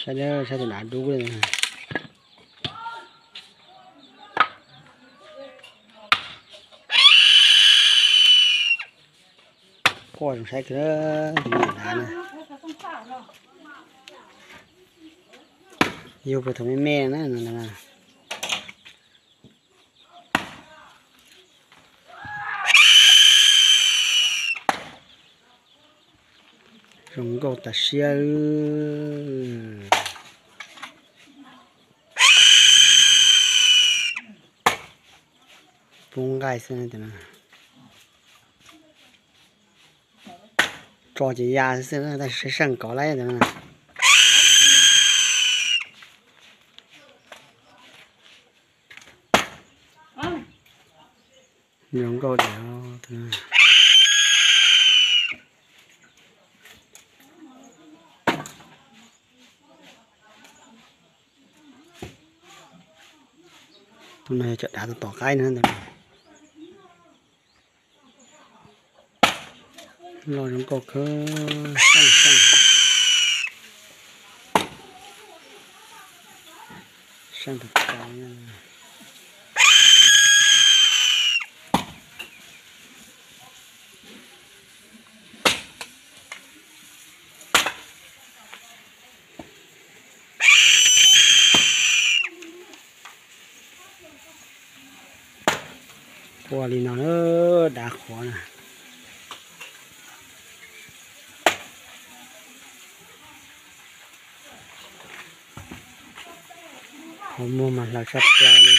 Saib, saib tus dav dub li. Poj zoo saib kawg, tus dav na. Yug puag thaum me me na. Zoo nkauj tas siab. Pub nqaij xwb, tso ces ya xwb, tab sis seej kov lawm. Zoo nkauj diam. Tus no yog cov dav tom tom qaib na. Loj zoo nkauj kawg, seej seej. Seej tas tas. Ua li no na, dav qhuav na. Qhov muag mas hlaws tshaj plaws li.